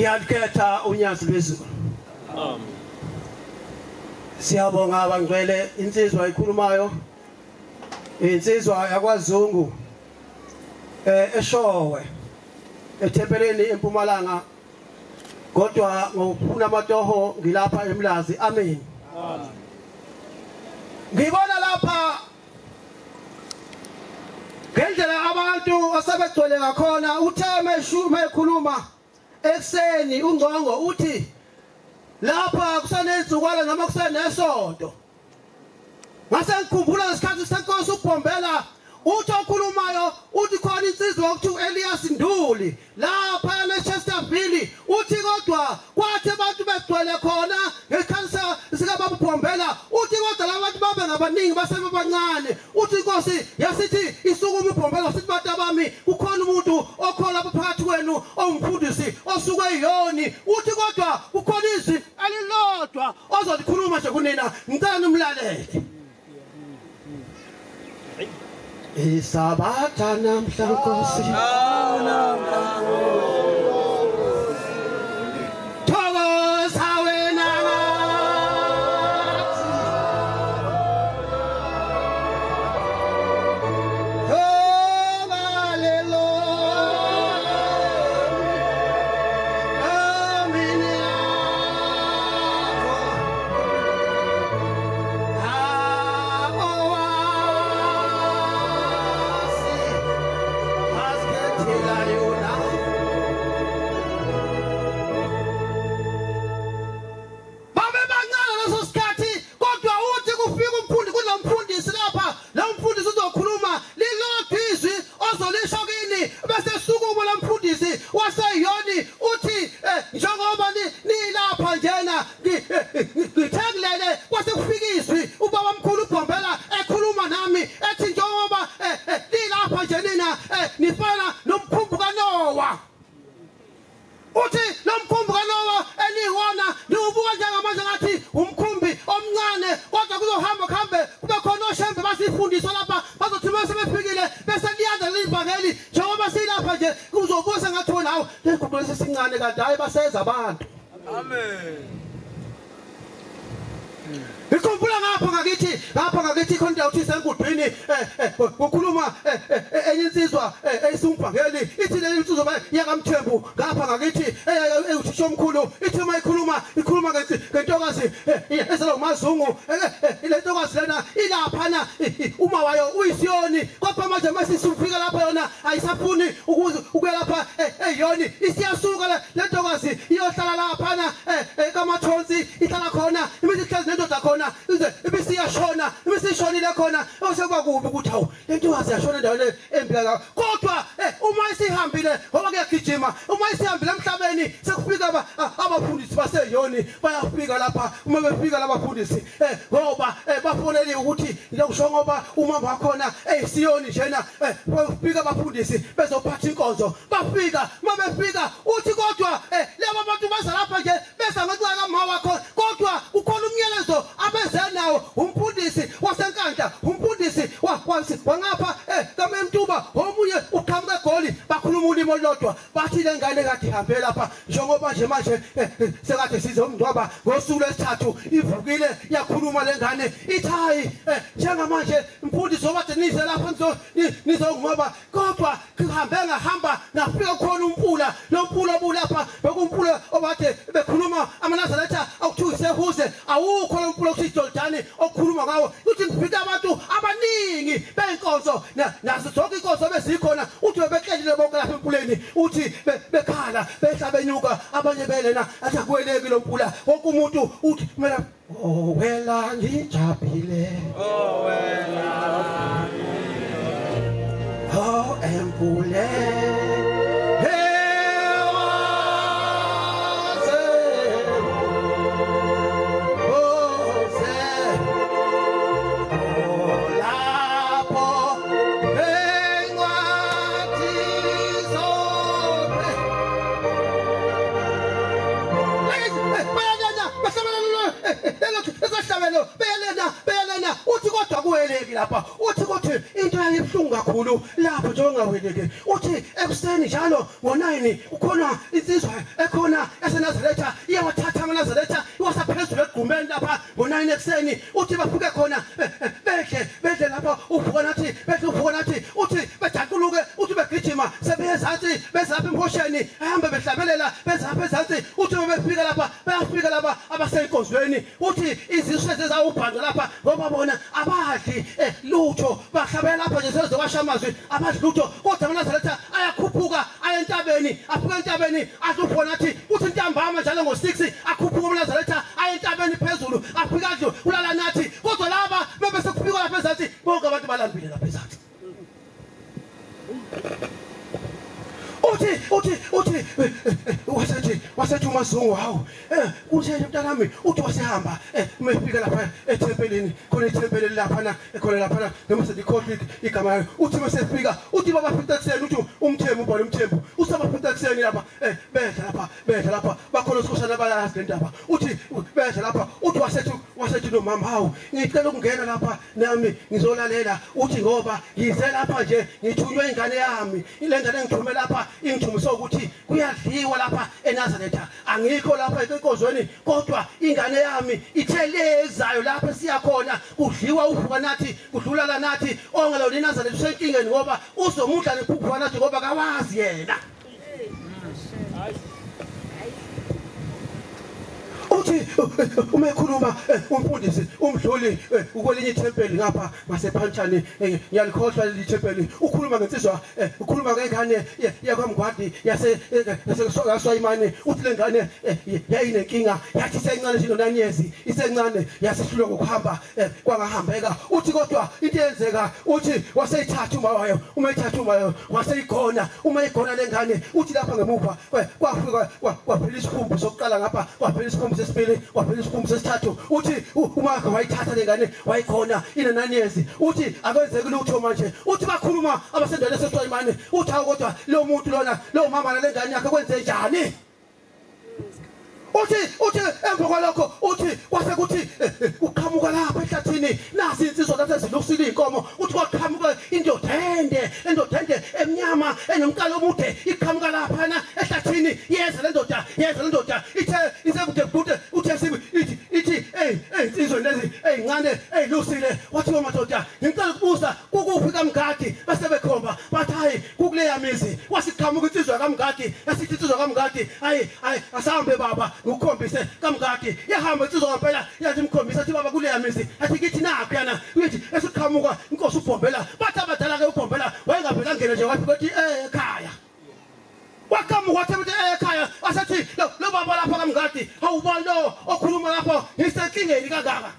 Ngiyalikhetha unyazi lwezulu. Amen. Siyabonga abangcwele, insizwa ikhulumayo, insizwa yakwaZungu eShowe ethempeleni eMpumalanga, kodwa ngokufuna amatoho ngilapha eMlazi. Amen. Amen. Ngibona lapha ngendlela abantu asebegcwele ngakhona. Uthe meshuma ekhuluma ekuseni uNgcongo uthi lapha kusanezukwana noma kusenesonto. Ngase ngikhumbula ngesikhathi senkosi uBhombela, uthi okhulumayo uthi khona insizwa okuthiwa Elias Nduli lapha eChesterville, uthi kodwa kwathi abantu begcwele khona ngesikhathi sikababa uBhombela, uthi kodwa labantu babe ngabaningi basebancane. Uthi inkosi yasithi isukuma uBhombela sithi bantu abami kukhona umuntu okhona lapha phakathi kwenu ongumfundisi osuke eyoni, uthi kodwa kukhona izwi elilodwa ozolikhuluma nje kunina, ngicela nimlalele. Isabatha namhla Nkosi, thokoza wena ngathi, oh haleluya, amini yakho waseyoni. Uthi njengoba nilapha njena ngithengelele kwase kufika izwi ubaba mkhulu uBhombela ekhuluma nami ethi njengoba nilapha nje nina nifana nomkhumbi kaNowa. Uthi lo mkhumbi kaNowa eniwona niwubuka njengamanje ngathi umkhumbi omncane, kodwa kuzohamba kuhambe kube khona oshembe basifundiswa lapha, bazothi bese befikile bese liyanda lelivangeli. Njengoba silapha nje kuzobusa ngathi wena hawu leguqulo sesincane kanti hayi baseza abantu. Amen. Ngikhumbula ngapha ngakithi khona indawo uthi senkudwini kukhuluma enye insizwa eyisumvangeli, ithi le insizwa yakaMthembu ngapha ngakithi ewuthisha omkhulu, ithi uma ikhuluma ikhuluma ngentokazi ezalwa uMazungu. Le ntokazi lena ilaphana uma wayo uyisiyoni, kodwa manje masisufika lapha yona ayisafuni ukuya lapha eyoni, isiyasuka le ntokazi iyohlala laphana kaMathonsi, ihlala khona imithi ihlezi nendoda khona ize ibisiyashona, ibisishonile khona. Osekuba kubi ukuthi hawu le ntokazi yashona endaweni embi kangaka, kodwa uma isihambile ngoba kuyagijima, uma isihambile emhlabeni sekufika abafundisi baseyoni bayafika lapha. Uma befika labafundisi ngoba bafonele ukuthi ngiyokusho ngoba uma bakhona eyisiyoni njena, bafika abafundisi bezophatha inkonzo. Bafika uma befika uthi kodwa laba bantu baza lapha nje beza ngenxa kamama wakho, kodwa kukhona umyalezo abeze nawo umfundisi waseNkandla, umfundisi wangapha kaMemtuba, omunye uqhamuka eGoli, bakhuluma ulimi olulodwa. Bathi le ngane kade ihambe lapha njengoba nje manje sekade sizomngcwaba ngosuku lwesithathu ivukile yakhuluma le ngane ithi hayi njengamanje mfundisi obade nize lapha nizongcwaba, kodwa ngihambe ngahamba ngafika khona umfula, lo mfula obulapha bekumfula obade bekhuluma amaNazaretha akuthiwa isehuze, awukho lo mfula okuthiwa iJordani okukhuluma ngawo. Uthi ngifika abantu abaningi benkonzo nazo zonke inkonzo bezikhona, uthi bebehlelile bonke lapha emfuleni, uthi bekhala behla benyuka abanye belena athi akuweleki lo mfula. Wonke umuntu uthi mina oh wela ngijabhile, oh wela oh emfuleni. Uthi kodwa kuweleki lapha, uthi kuthi into Eyayibuhlungu kakhulu lapho njengaweleke uthi ekuseni njalo ngo9 ukhona insizwa ekhona eseNazaretha iyawathatha amaNazaretha iwasaphezulu egqumeni lapha ngo9 ekuseni uthi bafike khona bedle lapha uvuka nathi bedle uvuka nathi uthi bejaquluke uthi begijima sebezansi bezapha emhosheni ahambe behlabelela bezapha ezansi uthi befika lapha bayafika lapha abasenkonzweni uthi iziswe zezawubhanga lapha ngoba bona abadli lutho bahlabela lapha nje sezokwasha amazwi abadli lutho kodwa amaNazaretha ayakhuphuka ayentabeni afika entabeni adla nathi uthi ntambama njalo ngo6 akhuphuka amaNazaretha ayentabeni phezulu afika nje ulala nathi kodwa laba bebe sekufika lapha ezansi bonke abantu balambile lapha ezansi uthi wasethi uMazungu hawu uthe mntanami uthi wasehamba umefika lapha ethempelini khona ithempeli lapha na ekhona lapha noma selikhohlwe igama uthi masefika uthi babafika ekuseni uthi umthembu ubona umthembu usabafika ekuseni lapha bedla lapha bakhona usikhosana bayazi le ndaba uthi bedla lapha uthi wasethi nomama hawu ngicela ukungena lapha nami ngizolalela uthi ngoba ngize lapha nje ngithunywe ingane yami ile ngane engithume lapha ingithumise ukuthi kuyadliwa lapha eNazaretha angikho lapha enkonzweni kodwa ingane yami ithelezayo lapha siyakhona kudliwa uvuka nathi kudlulala nathi ongelona iNazaretha usenkingeni ngoba uzomudla nephuphu nathi ngoba kawazi yena uthi uma ekhuluma umfundisi umdluli ukwelinye ithempeli ngapha ngasePhantshane ngiyalikhohlwa leli thempeli ukhuluma ngensizwa ukhuluma ngengane yakwaMgwadi yase yaseSwayimane uthi lengane yayinenkinga yathi isencane nje no9 years isencane yasihlulwa ngokuhamba kwangahambeka uthi kodwa into eyenzeka uthi waseyithatha uma wayo uma ethatha uma wayo waseyigona uma igona lengane uthi lapha ngemuva kwafika kwaphela isikhumbu sokuqala ngapha kwaphela isikhumbu sesibili kwaphela isikhumbu sesithathu uthi umakhe wayithatha lengane wayikhona ina 9 years uthi akwenzeki lutho manje uthi bakhuluma abasendaweni yaseSwayimane uthi awu kodwa lo muntu lona lo mama nalengane yakhe kwenze njani uthi emva kwalokho uthi kwase kuthi uqhamuka lapha ehlathini nasi insizwa lapha ezilusile inkomo uthi kwaqhamuka indoda ende emnyama enomqalo omude iqhamuka lapha na ehlathini yeza le ndoda ithe isekude kude uthe sibi ithi hey insizwa lezi ezincane ezilusile wathi madoda ngicela ukubuza kukuphi kaMgadi bese bekhomba bathi hayi kukuleya mizi wasiqhamuka insizwa kaMgadi yasithi insizwa kaMgadi hayi asambe baba ukhombise kaMgadi yahamba insizwa ngempela yathi imkhombisa athi baba kuleya mizi athi kithi nakho yana uyithi esiqhamuka inkosi uBhombela bathi abadala ke uBhombela wayengavela ngene nje wafika ethi ekhaya waqhamuka wathi ekhaya wasethi lo baba lapha kaMgadi awubani lo okhuluma lapho ngisenkingeni kangaka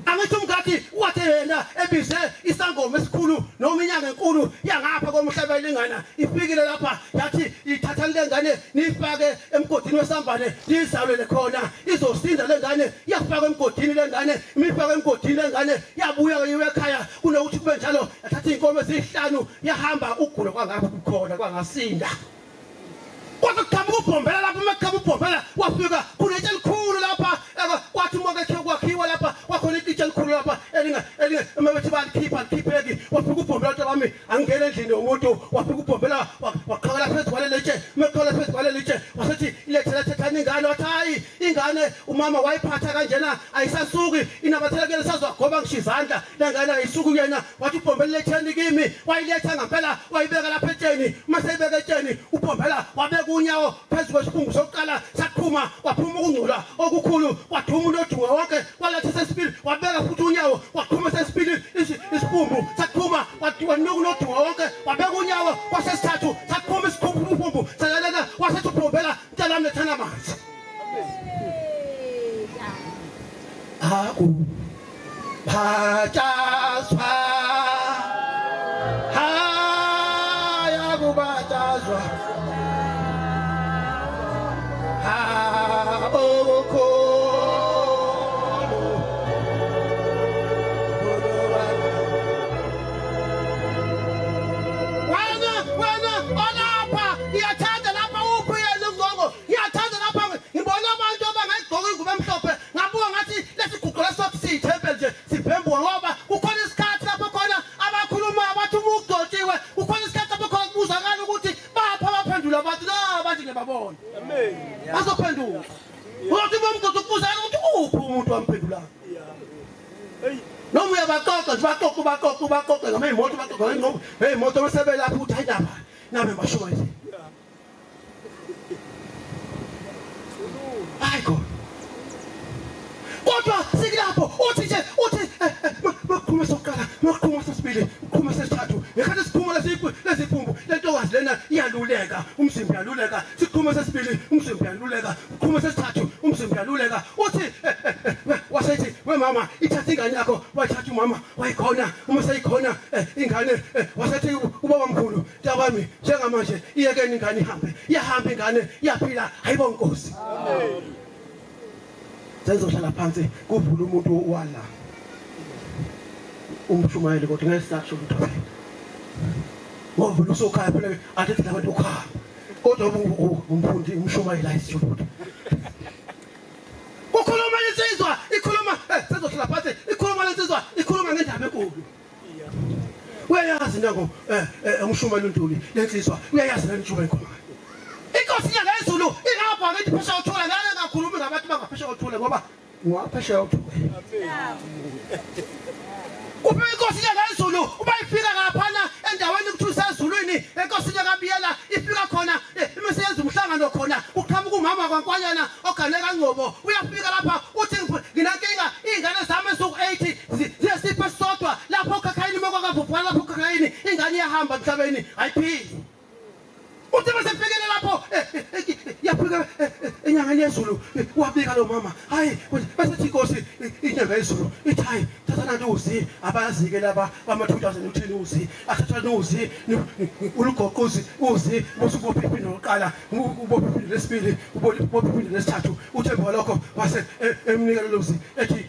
angithi uMgadi wathi yena ebize isangoma esikhulu noma inyanga enkulu yangapha komhlaba elingana ifikile lapha yathi ithatha lengane nifake emgodini wesambane nizalele khona izosinda lengane yafaka emgodini lengane imifaka emgodini lengane yabuya ekhaya kunokuthi kube njalo yathatha inkomo ezihlanu yahamba ugula kwangapha kukhona kwangasinda kodwa kuqhamuka uBhombela lapha uma uBhombela wafika kunetshe elikhulu lapha kwathi uma kwakhiwa lapha kwakhona itshe elikhulu lapha elinga emebethi balikhipha likhipheki wafika uBhombela nto bami angena endlini yomuntu wafika uBhombela waqhakela phezu kwaleli tshe meqhakela phezu kwaleli tshe wasethi ilethela thethani ingane wathi hayi ingane umama wayiphatha kanjena ayisasuki inabathela kuyena sazogoba ngisho izandla lengane ayisuki kuyena wathi uBhombela letheni kimi wayiletha ngempela wayibeka lapha etsheni uma seyibeka etsheni uBhombela wabeka unyawo phezu kwesikhumbu sokuqala saqhuma waphuma ukungcula okukhulu waduma unodunga wonke waletha sesibili wabeka futhi unyawo waqhuma sesibili isikhumbu saqhuma wanuka unodunga wonke wabeka unyawo kwasesithathu saqhuma isikhumbu salalana wasethi uBhombela mntanami lethana amanzi akuphatshazwa haya kubatshazwa wena olapha ngiyathanda lapha uphi yena ungcongo ngiyathanda lapha ngibona abantu abangayigqoka ingubo emhlophe ngabuka ngathi lesiguqo lesothi siyithempeli nje siphembuka ngoba umuntu wamphendulayo. Noma uyabaxoxa nje baxoxa baxoxa noma imoto baxoxa noma hey imoto besebelapha ukuthi hayi naba nabe bashumayele. Hayi khona. Kodwa sikulapho uthi nje uthi makukhuluma sokuqala makukhuluma sesibili ukukhuluma sesithathu ngekhathi sikhuluma lesiphumbu lentokazi lena iyaluleka umzimba uyaluleka sikhuluma sesibili umzimba uyaluleka ukukhuluma sesithathu umzimba uyaluleka uthi wasethi we mama ithatha ingane yakho wathatha umama wayikhona uma seyikhona ingane wasethi ubaba mkhulu ntabami njengamanje iyekeni ingane ihambe iyahamba ingane iyaphila hayibo Nkosi. Amen. Senzohlala phansi kuvula umuntu wala umshumayeli kodwa ngeke sasho ukuthi ngoba usokhaya phela athi labantu ukhaya kodwa umfundi umshumayeli ayisijuluthi kukhuluma insizwa ikhuluma senzohlala phansi ikhuluma lensizwa ikhuluma ngendaba enkulu. Uyayazi nango umshumayeli uNtuli lensizwa uyayazi lenshumayeli ikhuluma inkosi inyanga yezulu ingapha ngithi phesheya uthula ngeke ngakhulumi ngabantu bangaphesheya uthula ngoba ngiwaphesheya uthula. Kuphi inkosi inyanga yezulu uma ifika ngaphana endaweni kuthiwa isezulwini enkosi kaBiyela ifika khona imisebenzi umhlangano khona uqhamuka umama kwaNkwanyana ogane kaNgcobo uyafika lapha uthi nginankinga izingane zami eziwu-80 ziyesipho esisodwa lapho ukhakhayini mokwakavuvukala lapho ukhakhayini ingane iyahamba emhlabeni ayiphili. Uthi masefikile lapho yafika enyangeni yezulu wabika lo mama hayi bese thi inkosi inyanga yezulu ithi hayi thatha nanti uzi abayazike laba bama 2000 uthini uzi athatha uzi ulugoquzi uzi usubophe iphini lokuqala ubophe iphini lesibili ubophe iphini lesithathu uthemba lokho wase emnikelo lozi ethi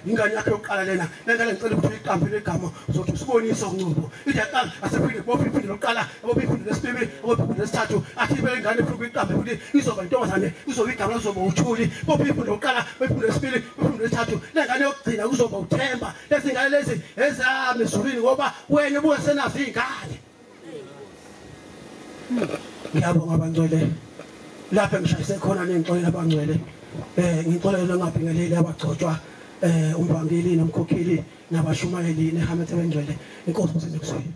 ingane yakhe yokuqala lena lengane ngicela ukuthi uyiqambe legama uzothi usibonise uNgcobo ithi yaqala asephinde bophe iphini lokuqala ubophe iphini lesibili ubophe iphini lesithathu athi ibe ingane ifuna ukuyiqamba ukuthi izoba intombazane izoba igama lizoba uThuli bophe iphini lokuqala iphini lesibili iphini lesithathu lengane yokugcina kuzoba uThemba lezi ngane lezi ezami ezulwini ngoba wena ubusenazo izingane. Ngiyabonga abangcwele lapha ngishayise khona nengixolela abangcwele ngixolele ngabingeleli abagcotshwa umvangeli nomkhokheli nabashumayeli nehamethe bengcwele inkosi kusenekuzweni.